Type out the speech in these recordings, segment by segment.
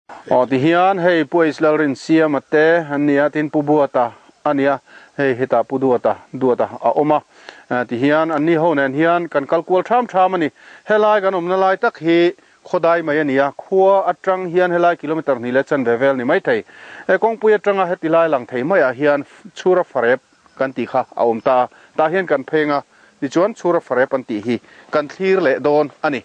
Aw tihian hei Pu H Lalrinsiama te an nia tin Pu Buata a nia hei hetah Pu Duata Duata a awm a tihian an ni ho nen hian kan kal kual tham tham a ni. Helai kan awmna lai tak hi khawdai mai a ni a, khua atang hian helai kilometer hnih leh chanve vel ni maithei. He kawngpui atanga heti lai lang thei maiah hian chhura farep kan tih kha a awm ta a, tah hian kan pheng a, tichuan chhura farep an tih hi kan thlir leh dawn a ni.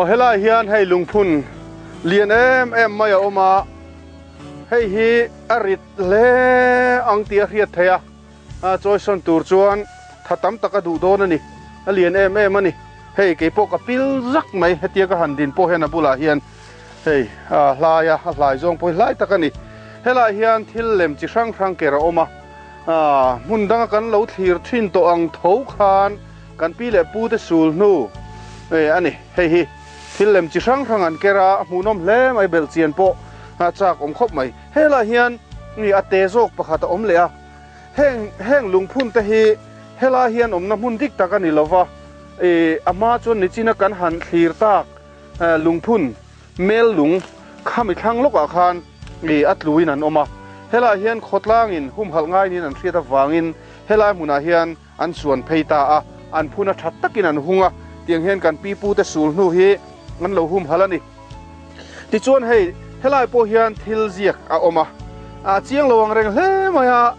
Aw helai hian hei lungphun lian em em mai a awm a, hei hi a rit hle ang tih a hriat theih a, a chawisawn tur chuan tha tam tak a duh dawn a ni, a lian em em a ni. Hei keipawh ka pil zak mai hetia ka han din pawh hian a bulah hian hei a hlai a, a hlai zawng pawh hi hlai tak a ni. Helai hian thil lem chi hrang hrang ker a awm a. Hmun danga kan lo thlir thin tawh ang tho khan kan pi leh pu te sul hnu a ni. Hei hi thil lem chi hrang hrang an ker a, a hmuhnawm hle mai, belhchian pawh a chak awm khawp mai. Helaiah hian a te zawk pakhat a awm leh a, heng heng lungphun te hi helai hian awmna hmun dik tak a ni lova, a hma chuan nichina kan han thlir tak lungphun Mel lung khami thlang lawkah khan i a tluin an awm a, helaiah hian khawtlangin humhalh ngainin an hriat avangin helai hmunah hian an chuan phei ta a, an phun a that takin an hung a, tiang hian kan pi pute sul hnu hi an lo humhalh a ni. Tichuan hei helai pawh hian thil ziak a awm a, a chiang lo ang reng hle mai a,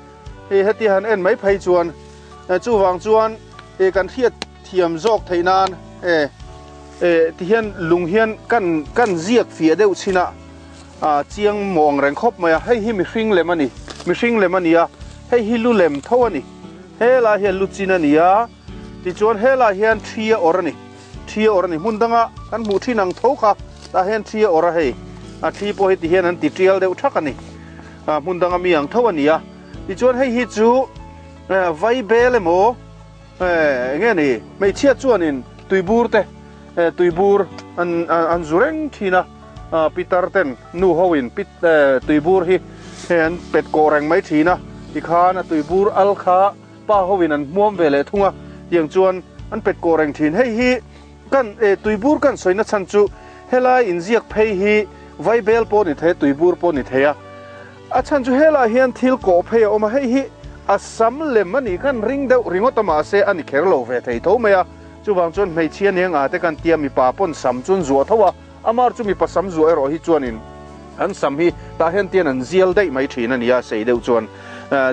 hei hetia han en mai phei chuan chuvang chuan kan hriat thiam zawk theih nan ti hian lung hian kan kan ziak fiah deuh chin a ah chiang mawh ang reng khawp mai a, hei hi mihring lem a ni, mihring lem a ni a, hei hi lu lem tho a ni, helai hian lu chin a ni a, tichuan helai hian thi a awrh a ni, thi a awrh a ni, hmun danga kan hmuh thin ang tho kha tah hian thi a awrh a hei, a thi pawh hi ti hian an ti tial deuh thak a ni, ah hmun danga mi ang tho a ni a, tichuan hei hi chu vaibel emaw. Enge ni, hmeichhia chuanin tuibur te, tuibur an an zu reng thin a, pitar ten nu ho in pit tuibur hi an pet kawh reng mai thin a, tikhan a tuibur al kha pa ho in an hmuam ve leh thung a, tiang chuan an pet kawh reng thin. Hei hi kan tuibur kan sawina chhan chu helai inziak phei hi vaibel pawh ni thei a, tuibur pawh ni thei a. A chhan chu helaiah hian thil kawh phei a awm a, hei hi a sam lem a nih khan ring deuh ringawt a mahse a ni kher lo ve thei tho mai a, chuvang chuan hmeichhia nia nga te kan tia mipa pawn sam chu an zuah tho a, amar chu mipa sam zuah erawh hi chuanin an sam hi tah hian tian an zial daih mai thin a ni a, sei deuh chuan.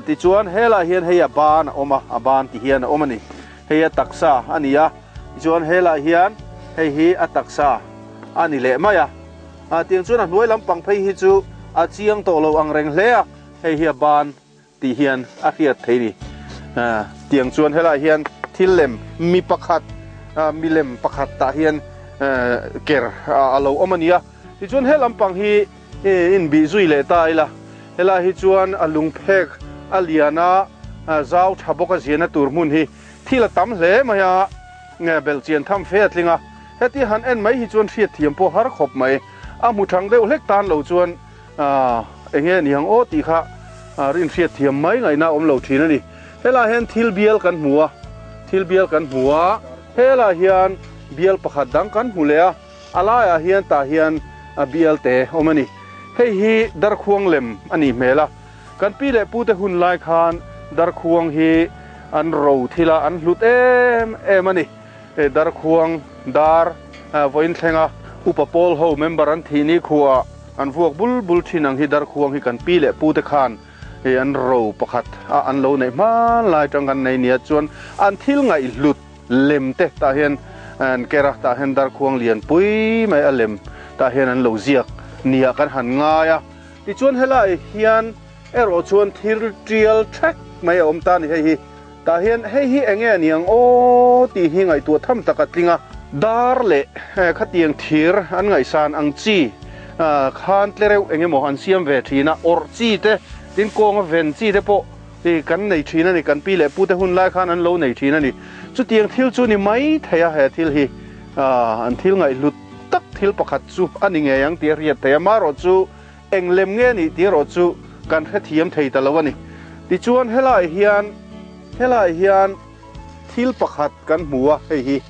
Tichuan helaiah hian hei a ban a awm a, a ban ti hian a awm a ni, hei a taksa a ni a, tichuan helaiah hian hei hi a taksa a ni leh mai a. A tiang chuan a hnuai lampang phei hi chu a chiang tawh lo ang reng hle a, hei hi a ban tih hian a hriat thei ni. Tiang chuan helaiah hian thil lem mi pakhat, milem pakhat tah hian ker a lo awm a ni a. Tichuan he lampang hi inbih zui leh ta ila, helaiah hi chuan a lungphek a lian a, zau tha bawk a ziahna tur hmun hi thil a tam hle mai a, belhchian tham fe a tling a. Heti han en mai hi chuan hriatthiam pawh har khawp mai. A hmu thang deuh hlek tan lo chuan eng nge ni ang aw tih kha rin hriatthiam mai ngaihna a awm lo thin a ni. Helaiah hian thil bial kan hmu a, thil bial kan hmu a, helaiah hian bial pakhat dang kan hmu leh a, a laiah hian tah hian a bial te awm a ni. Hei hi darkhuang lem a nih hmel a, kan pi leh pute hun lai khan darkhuang hi an ro thil a, an hlut em em a ni. He darkhuang dar vawiin thlenga upa pawl ho member an thih ni khuaah an vuak bul bul thin ang hi darkhuang hi kan pi leh pu te khan an ro pakhat a an lo neih hman lai tang kan nei nia chuan an thil ngaihhlut lem te tah hian an ker a tah hian darkhuang lian pui mai a lem tah hian an lo ziak nia kan han ngai a tichuan helai hian erawh chuan thil tial thek mai a awm ta a ni hei hi. Tah hian hei hi eng nge a ni ang aw tih hi ngaihtuah tham tak a tling a. Dar leh khatiang thir an ngaihsan ang chi khan tlereuh eng emaw an siam ve thin a, awrh chi te Tin kawnga ven chi te pawh hi kan nei thin a ni, kan pi leh pu te hun lai khan an lo nei thin a ni. Chutiang thil chu ni mai thei a, he thil hi an thil ngaihhlut tak thil pakhat chu a ni ngei ang tih a hriat theih a, marawh chu eng lem nge nih tih erawh chu kan hrethiam thei ta lo a ni. Tichuan helaiah hian helaiah hian thil pakhat kan hmu a, hei hi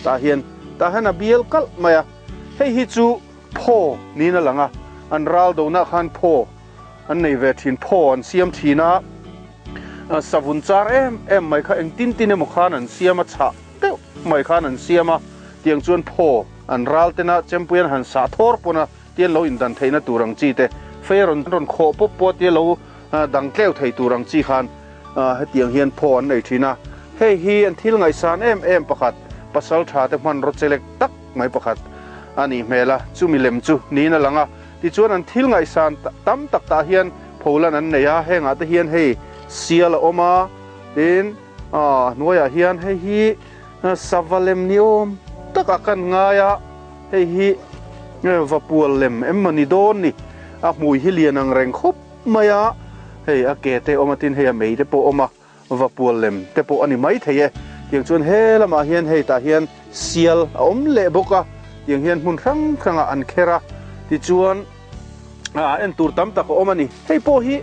tah hian tah hian a bial kalh mai a, hei hi chu phaw niin a lang a, an ral donaah khan phaw an nei ve thin, phaw an siam thin a, savun char em em mai kha engtin tin emaw khan an siam a, chhah deuh mai khan an siam a, tiang chuan phaw an ral tena chempui an han sah thawr pawn a, tian lo indan theihna tur ang chi te, fei rawn rawn khawh pawp pawh tia lo dang tleu thei tur ang chi khan hetiang hian phaw an nei thin a. Hei hi an thil ngaihsan em em pakhat, pasal tha te hmanraw chelek tak mai pakhat a nih hmel a, chumi lem chu niin a lang a. Tichuan an thil ngaihsan tam tak tah hian pholan an nei a, hengah te hian hei sial a awm a, tin hnuaiah hian hei hi sava lem ni awm takah kan ngai a. Hei hi vapual lem em maw ni dawn ni, a hmui hi lian ang reng khawp mai a, hei a ke te awm a tin hei a mei te pawh awm a, vapual lem te pawh a ni mai thei e. Tiang chuan he lamah hian hei tah hian sial a awm leh bawk a, tiang hian hmun hrang hrangah an kher a, tichuan en tur tam tak a awm a ni. Hei pawh hi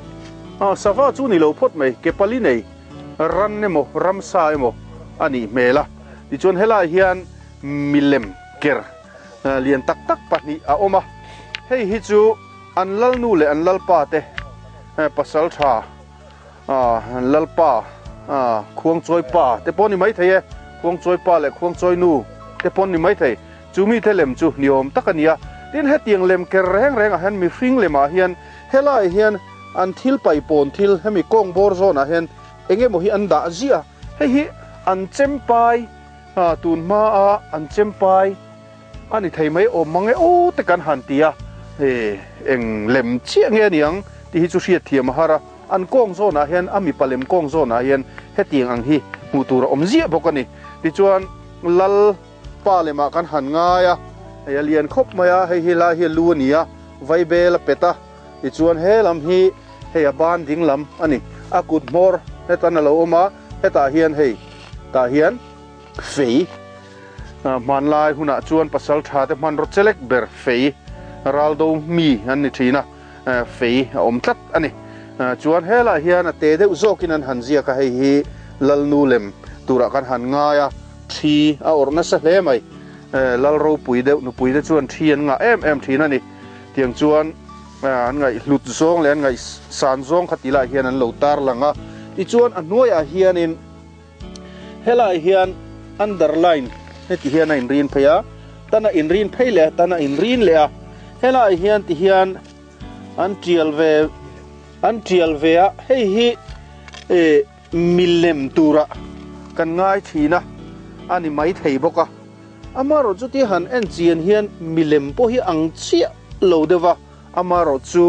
sava chu ni lo phawt mai, ke pali nei ran emaw ramsa emaw a nih hmel a, tichuan helaiah hian Milem ker lian tak tak pahnih a awm a, hei hi chu an lalnu leh an lalpa te pasal tha an lalpa khuangchawi pa te pawh ni mai thei e, khuangchawi pa leh khuangchawi nu te pawh ni mai thei, chu mite lem chu ni awm tak a ni a. Tin, hetiang lem ker reng rengah hian mihring lemah hian helaiah hian an thil paipawn thil hemi kawng bawr zawnah hian eng emaw hi an dah ziah a, hei hi an chempai A, tun hmaa an chempai a ni thei mai awm mang e aw te kan han ti a, he eng lem chiah nge aniang tih hi chu hriat thiam a har a, an kawng zawnah hian a mipa lem kawng zawnah hian hetiang ang hi hmuh tur a awm ziah bawk a ni. Tichuan lal pa lemah kan han ngai a, hei a lian khawp mai a, hei hi lai hi a lu a ni a, vaibel a pet a, tichuan he lam hi hei a ban ding lam a ni, a kut hmawr hetan a lo awm a, hetah hian hei tah hian fei hmanlai hunah chuan pasal tha te hmanraw chelek ber fei raldo mi an ni thin a, fei a awm tlat a ni. Chuan helaiah hian a te deuh zawkin an han ziak a, hei hi Lalnu lem turah kan han ngai a, thi a awrh nasa hle mai. Lal ropui deuh nupui te chuan thi an ngah em em thin a ni. Tiang chuan an ngaihhlut zawng leh an ngaihsan zawng kha ti laiah hian an lo tarlang a. Tichuan a hnuaiah hianin Helaiah hian underline heti hian a inrin phei a, tan a inrin phei leh a, tan a inrin leh a. Helaiah hian ti hian an tial ve an tial ve a, hei hi eh milem tura kan ngai thin a, a ni mai thei bawk a. Amaherawh chu tia han en chian hian milem pawh hi ang chiah lo deuh va, amaherawh chu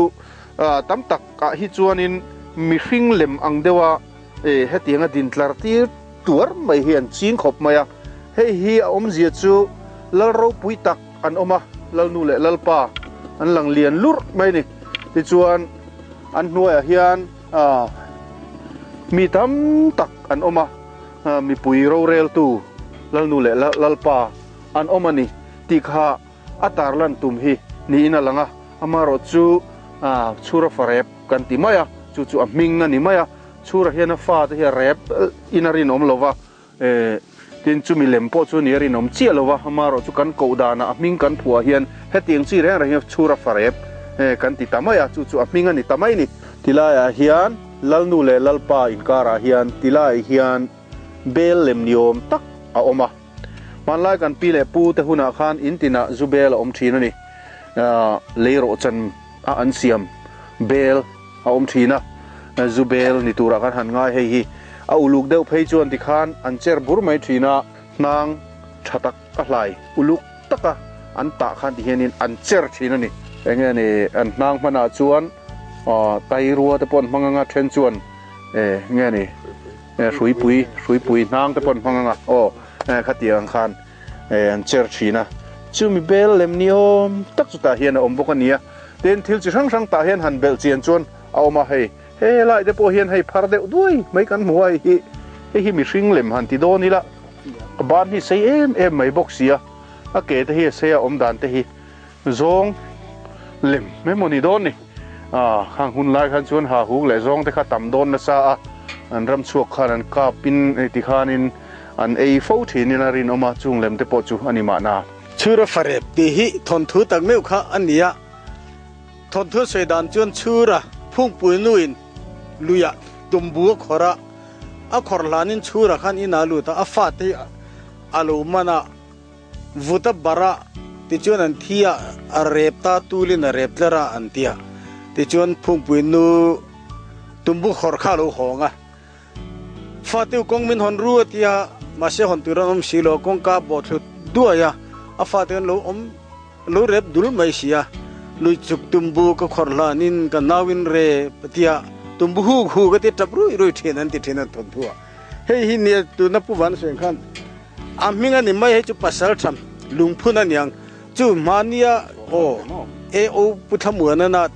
tam takah hi chuanin mihring lem ang deuha E, hetianga din tlar tir tuar mai hi an ching khawp mai a. Hei hi a awmzia chu lal ropui tak an awm a, lalnu leh lalpa an lang lian lurh mai a ni. Tichuan an hnuaiah hian mi tam tak an awm a, mipui roreltu lalnu leh lalpa an awm a ni tih kha a tarlan tum hi niin a lang a. Amaherawh chu chhura farep kan ti mai a, chu chu a hming a ni mai a. Chhura hian a fate hi a rep in a rinawm lo va, tin chumi lem pawh chu ni a rinawm chiah lo va, amaherawh chu kan koh danah a hming kan phuah hian hetiang chi reng reng hi chhura farep kan ti ta mai a, chu chu a hming a ni ta mai ni. Tilaiah hian Lalnu leh Lalpa inkarah hian tilaiah hian bel lem ni awm tak a awm a. Hmanlai kan pi leh pu te hunah khan in tinah zu bel a awm thin a ni. Lei rawhchan a an siam bel a awm thin a, zu bel ni turah khan han ngai hei hi. A uluk deuh phei chuan tikhan an cher bur mai thin a, hnang tha tak a hlai uluk taka an tah khan ti hianin an cher thin a ni. Enge ni an hnang hmanah chuan tairua te pawh an hmang anga then chuan enge ni. Hruipui, hruipui hnang te pawh an hmang ang a, aw khatiang ang khan an cher thin a. Chumi bel lem ni awm tak chu tah hian a awm bawk a ni a. Tin, thil chi hrang hrang tah hian han belh chian chuan a awm a, hei Helai te pawh hian hei phar deuh duai mai kan hmu a, hei hi hei hi mihring lem han ti dawn ila a ban hi sei em em mai bawk si a, a ke te hi a sei a awm dan te hi zawng lem emaw ni dawn ni. Ah khang hun lai khan chuan ha huk leh zawng te kha tam dawn nasa a, an ram chhuak khan an kap in hei ti khanin an ei fo thin in a rinawm a, chung lem te pawh chu a ni mahna. Chhura farep tih hi thawnthu tak meuh kha a ni a. Thawnthu sawi dan chuan Chhura phungpui nuin luiah tumbu a khawrh a, a khawrh hlanin Chhura khan in a lut a, a fate hi a lo man a, vut a barh a, tichuan an thi a, a rep ta tulin a rep tler a an ti a, tichuan phungpui nu tumbu khawrh kha a lo hawng a, fate u kawng min hawn ru a ti a, mahse hawn tur an awm si lo, kawngka bawhthlu duai a, a fate an lo awm. Lo rep dul mai si a, lui chuk tumbu ka khawrh hlanin ka nauin re tia tumbu huk huk a ti tap rui rui thin an ti thin an thawnthu a. Hei hi nia tuna Pu Van Sueng khan a hming a ni mai hei chu pasal tham lungphun a niang chu hmania aw AO Pu Thlamuana na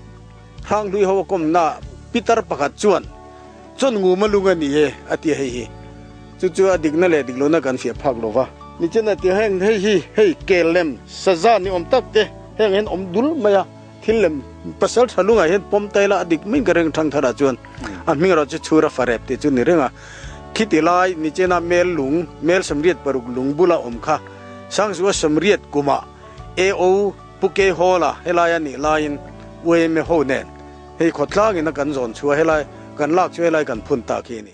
Hranghlui ho a kawmna pitar pakhat chuan Chawn ngum a lung a ni e a ti hei hi. Chu chu a dikna leh dik lohna kan fiah phak lo va. Nichen a ti heng hei hi hei kel lem saza ni awm tak te heng hian awm dul mai a, thil lem pasal tha lungah hian pawm tai la a dik mai ka ring thang tharah chuan a hming erawh chu chhura farep tih chu ni reng a. Khiti lai nichena mel lung mel 86 lung bula awm kha Sangzua 80 kumah AO Pu Kei Hawla helai a nih laiin UAMA ho nen hei khawtlangin a kan zawn chhuah helai kan lak chu helai kan phun tak hi a ni.